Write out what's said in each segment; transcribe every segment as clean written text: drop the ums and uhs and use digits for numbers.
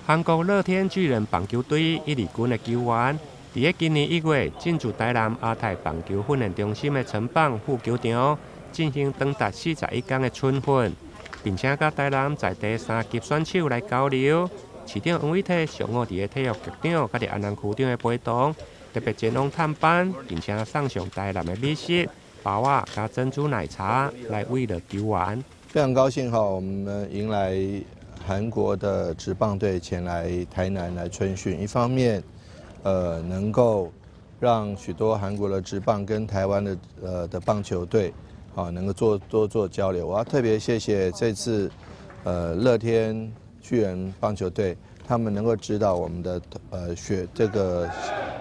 韓國樂天巨人棒球隊一二軍的球員，佇咧今年1月進駐台南亞太棒球訓練中心的成棒副球場進行長達41天的春訓，並且佮台南在地三級選手來交流。市長黃偉哲上午佇咧體育局長佮著安南區長的陪同，特別前往探班，並且送上台南的美食、包仔佮珍珠奶茶來慰勞球員。非常高興哈，我們迎來韓國的職棒隊前來台南來春訓，一方面，能夠讓許多韓國的職棒跟台灣的棒球隊，啊，能夠做多做交流。我要特別謝謝這次，樂天巨人棒球隊，他們能夠指導我們的學這個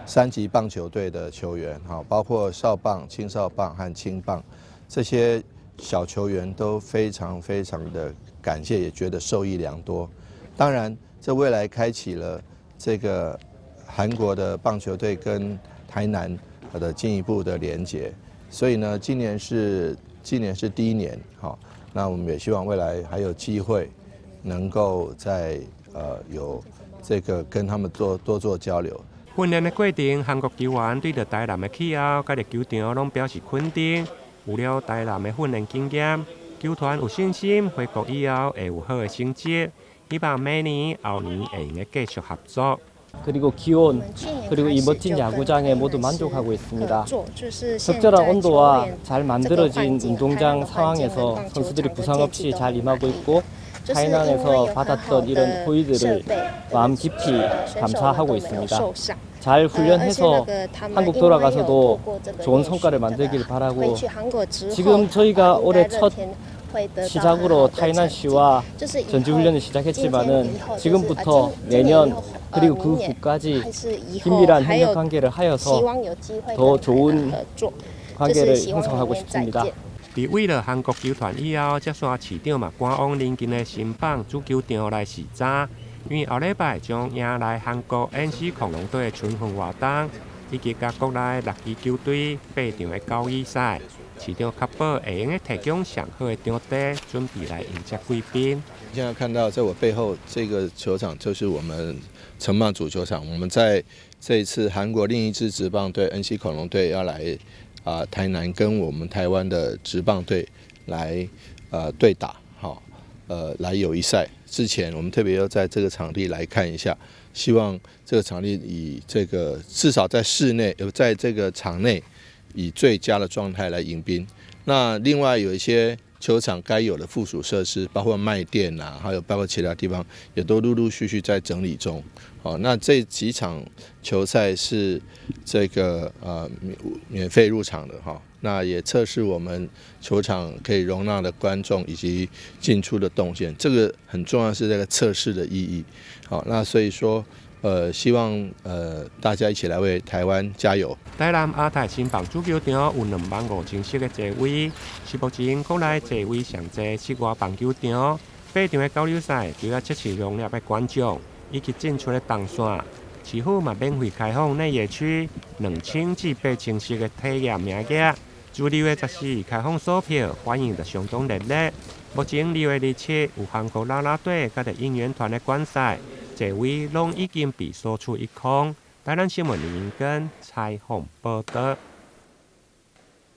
三級棒球隊的球員，哈，包括少棒、青少棒和青棒這些小球員都非常非常的感謝，也覺得受益良多。當然，這未來開啟了這個韓國的棒球隊跟台南的進一步的連結。所以呢，今年是第一年，好，那我們也希望未來還有機會能夠再有這個跟他們做多做交流。訓練的過程，韓國球員對著台南的氣候佮著球場攏表示肯定。有了台南的訓練經驗，球團有信心回國以後會有好的成績，希望明年、後年會用得繼續合作。 그리고 기온 그리고 이 멋진 야구장에 모두 만족하고 있습니다. 적절한 온도와 잘 만들어진 운동장 상황에서 선수들이 부상 없이 잘 임하고 있고 타이난에서 받았던 이런 호의들을 마음 깊이 감사하고 있습니다. 잘 훈련해서 한국 돌아가서도 좋은 성과를 만들길 바라고 지금 저희가 올해 첫 시작으로 타이난시와 전지훈련을 시작했지만은 지금부터 내년 그리고 그 후까지 긴밀한 협력 관계를 하여서 더 좋은 관계를 형성하고 싶습니다. 佇慰勞韓國球團以後，接續市長嘛趕往鄰近的新舫主球場來視察，因為後禮拜將迎來韓國 NC 恐龍隊的春訓活動，以及佮國內六支球隊八場的交誼賽，市長確保會用得提供上好的場地，準備來迎接貴賓。現在看到在我背後這個球場就是我們成棒主球場。我們在這一次韓國另一支職棒隊 NC 恐龍隊要來台南跟我們台灣的職棒隊來對打，好，來友誼賽之前，我們特別要在這個場地來看一下，希望這個場地以這個至少在室內，在這個場內以最佳的狀態來迎賓。那另外有一些球場該有的附屬設施，包括賣店啊，還有包括其他地方，也都陸陸續續在整理中。好，那這幾場球賽是這個免費入場的哈，那也測試我們球場可以容納的觀眾以及進出的動線，這個很重要是這個測試的意義。好，那所以說，希望大家一起來為台灣加油。台南亞太新舫主球場有25,000席的座位，是目前國內座位上濟室外棒球場。八場的交流賽除了測試容納的觀眾以及進出的動線，市府嘛免費開放內野區2000至8000席的體驗名額。自2月14開放售票，反應就相當熱烈。目前2月27有韓國啦啦隊佮著應援團的觀賽，座位攏已經被掃出一空。台南新聞林英根採訪報導。